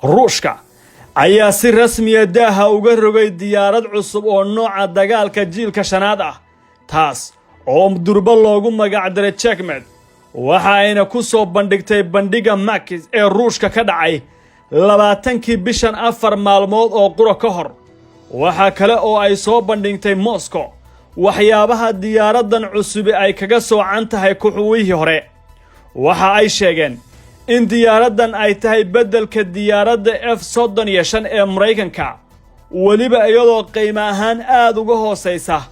Ruushka ayaa si rasmiya daaha uga rogay diyaarad cusub oo nooca dagaalka jiilka shanaad ah, taas oo durbo loogu magacdaray Checkmate. Waxa ayna ku soo bandhigtay bandhigga MAKS ee Ruushka ka dhacay 20-kii bishan, 4 maalmood oo qura ka hor. Waxaa kale oo ay soo bandhigtay Moscow waxyaabaha diyaaraddan cusubi ay kaga soocan tahay kuxuwihii hore. Waxa ay sheegeen in diyaaraddan ay tahay beddelka diyaaradda F-35 ee Maraykanka, weliba iyadoo qiimo ahaan aad uga hoosaysa,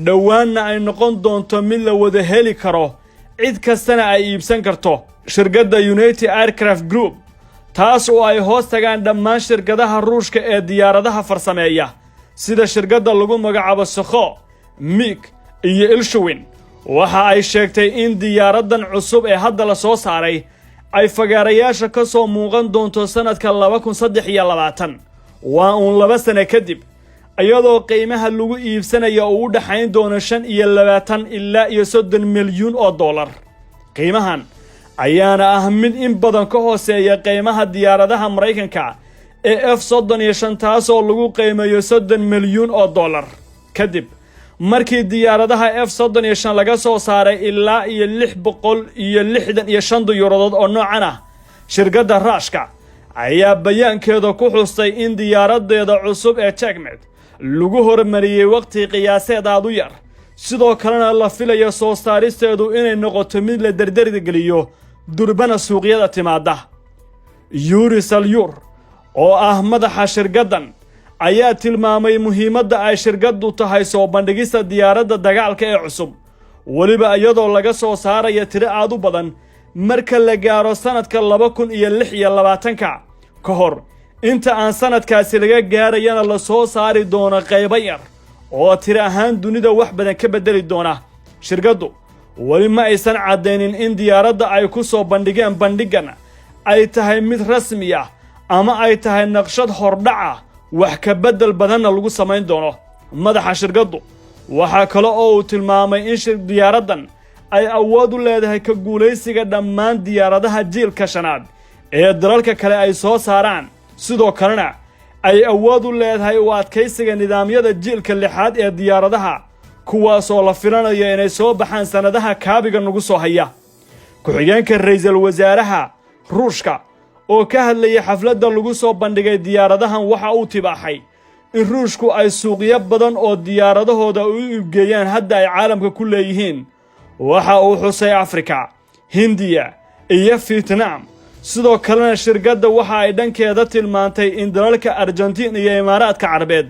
dhowaanna ay noqon doonto mid la wada heli karo, cid kastana ay iibsan karto. Shirkadda United Aircraft Group, taas oo ay hoos tagaan dhammaan shirkadaha Ruushka ee diyaaradaha farsameeya, sida shirkadda lagu magacaabo Sukhoi, MiG iyo Ilyushin, waxa ay sheegtay in diyaaraddan cusub ee hadda la soo saaray ay fagaarayaasha ka soo muuqan doonto sannadka 2023, waa uun 2 sano kadib, iyadoo qiimaha lagu iibsanaya uu u dhexayn doono 25 ilaa iyo 30 milyuun oo dollar. Qiimahan ayaana ah mid in badan ka hooseeya qiimaha diyaaradaha Maraykanka ee F-35, taasoo lagu qiimeeyo 30 milyuun oo dollar, kadib markii diyaaradaha F-35 laga soo saaray ilaa iyo 665 diyuuradood oo noocan ah. Shirkadda Raashka ayaa bayaankeeda ku xustay in diyaaradeeda cusub ee Checkmate lagu hormariyey waqti qiyaaseed aad u yar, sidoo kalena la filayo soo saaristeedu inay noqoto mid la dardargeliyo, durbana suuqyada timaada. Yuri Salyur, oo ah madaxa shirkaddan, ayaa tilmaamay muhiimadda ay shirkaddu tahay soo bandhigista diyaaradda dagaalka ee cusub, weliba iyadoo laga soo saaraya tiro aad u badan marka la gaaro sannadka 2026-ka. Ka hor inta aan sannadkaasi laga gaarayana la soo saari doono qaybo yar oo tiro ahaan dunida wax badan ka beddeli doona. Shirkaddu weli ma aysan caddaynin in diyaaradda ay ku soo bandhigeen bandhiggan ay tahay mid rasmi ah ama ay tahay naqshad hordhaca, wax ka beddel badanna lagu samayn doono. Madaxa shirkaddu waxaa kale oo uu tilmaamay in diyaaraddan ay awood u leedahay ka guulaysiga dhammaan diyaaradaha jiilka shanaad ee dalalka kale ay soo saaraan, sidoo kalena ay awood u leedahay u adkaysiga nidaamyada jiilka lixaad ee diyaaradaha, kuwaasoo la filanayo inay soo baxaan sannadaha kaabiga nagu soo haya. Ku-xigeenka ra'iisul wasaaraha Ruushka oo ka hadlayay xafladda lagu soo bandhigay diyaaradahan waxa uu tibaaxay in Ruushku ay suuqyo badan oo diyaaradahooda u iibgeeyaan hadda ay caalamka ku leeyihiin. Waxa uu xusay Afrika, Hindiya iyo Fietnam. Sidoo kalena shirkadda waxa ay dhankeeda tilmaantay in dalalka Argentiin iyo Imaaraadka Carabeed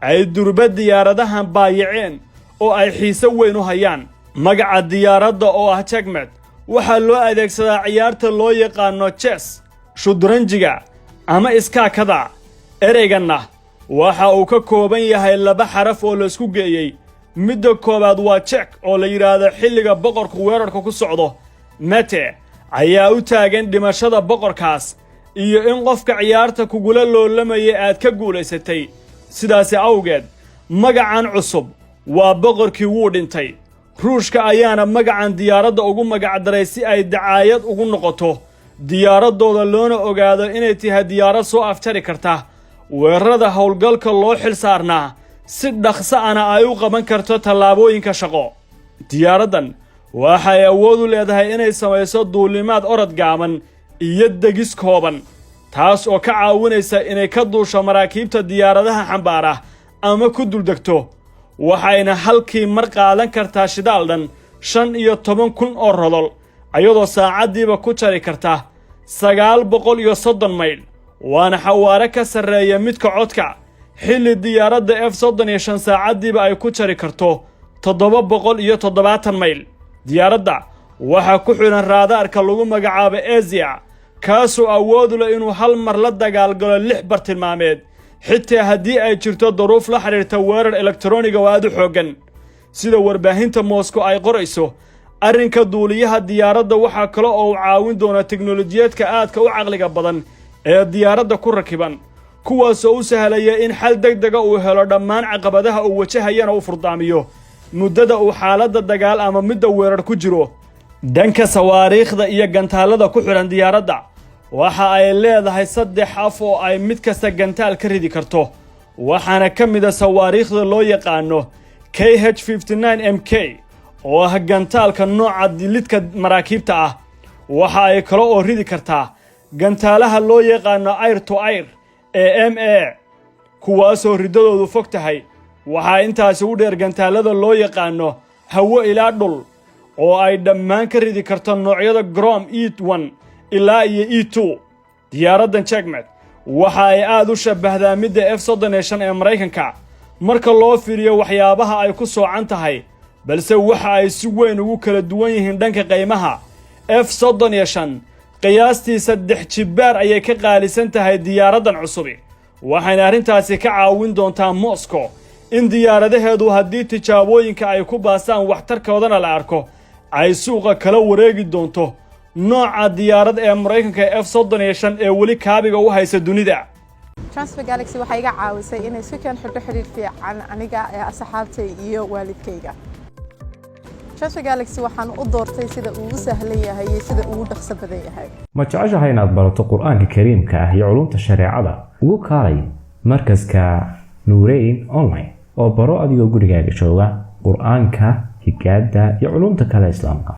ay durba diyaaradahan baayaceen oo ay xiise weyn u hayaan. Magaca diyaaradda oo ah Checkmate waxaa loo adeegsadaa ciyaarta loo yaqaano chess, shudranjiga ama iskaakada. Ereyganna waxa uu ka kooban yahay laba xaraf oo laisku geeyey. Midda koowaad waa check, oo la yidhaahdo xilliga boqorku weerarka ku socdo. Mate ayaa u taagan dhimashada boqorkaas iyo in qofka ciyaarta kugula loolamaya aad ka guulaysatay. Sidaasi awgeed magacan cusub waa boqorkii wuu dhintay. Ruushka ayaana magacan diyaaradda ugu magacdaray si ay dacaayad ugu noqoto diyaaradooda, loona ogaado inay tahay diyaarad soo afjari karta weerarada howlgalka loo xil saarnaa, si dhaqso ana ay u qaban karto tallaabooyinka shaqo. Diyaaraddan waxay awood u leedahay inay samayso duulimaad orod gaaban iyo degis kooban, taas oo ka caawinaysa inay ka duusho maraakiibta diyaaradaha xambaara ama ku duldegto. Waxayna halkii mar qaadan kartaa shidaal dhan 15,000 oo rodol, ayadoo saacaddiiba ku jari karta 930 mayl, waana xawaare ka sarreeya midka codka, xilli diyaaradda F-35 saacaddiiba ay ku jari karto 770 mayl. Diyaaradda waxaa ku xidhan raadaarka lagu magacaabo Asia, kaasoo awood u leh inuu hal mar la dagaalgalo lix bartilmaameed, xitaa haddii ay jirto duruuf la xidhiirta weerar elektroniga oo aad u xooggan, sida warbaahinta Moscow ay qorayso. Arrinka duuliyaha diyaaradda waxaa kale oo uu caawin doona teknolojiyadka aadka u caqliga badan ee diyaaradda ku rakiban, kuwaasoo u sahlaya in xal deg dega uu helo dhammaan caqabadaha uu wajahayana u furdaamiyo muddada uu xaaladda dagaal ama midda weerar ku jiro. Dhanka sawaariikhda iyo gantaallada ku xidhan diyaaradda, Waxa ay leedahay saddex af oo ay mid kasta gantaal ka ridi karto, waxaana ka mid ah sawaariikhda loo yaqaano KH-59 MK oo ah gantaalka nooca dilidka maraakiibta ah. Waxa ay kale oo ridi kartaa gantaalaha loo yaqaano air to air ee MA, kuwaasoo riddadoodu fog tahay. Waxaa intaasi u dheer gantaalada loo yaqaano hawo ilaa dhul oo ay dhammaan ka ridi karto noocyada Grom E1 ilaa iyo E2. Diyaaraddan Checkmate waxa ay aad u shabbahdaa midda F-35 ee Maraykanka marka loo fiiriyo waxyaabaha ay ku soocan tahay, balse waxa ay si weyn ugu kala duwan yihiin dhanka qiimaha. F-35 qiyaastii saddex jibbaar ayay ka qaalisan tahay diyaaraddan cusubi, waxayna arrintaasi ka caawin doontaa Moscow in diyaaradaheedu, haddii tijaabooyinka ay ku baasaan, waxtarkoodana la arko, ay suuqa kala wareegi doonto nooca diyaarad ee Maraykanka F-35 ee weli kaabiga u haysa dunida. Transfer Galaxy waxay iga caawisay inay si keen xidho xidhiidh fiican aniga ee asxaabtay iyo waalidkayga. Transfer Galaxy waxaan u doortay sida uu u sahlan yahay iyo sida uu u dhaqso badan yahay. Ma jeceshahay inaad barato Qur-aanka Kariimka ah iyo culumta shareecada? Ugu kaalay markaska Nuureyn Online oo baro adigoo gurigaaga jooga Qur-aanka, higaada iyo culumta kale Islaamka.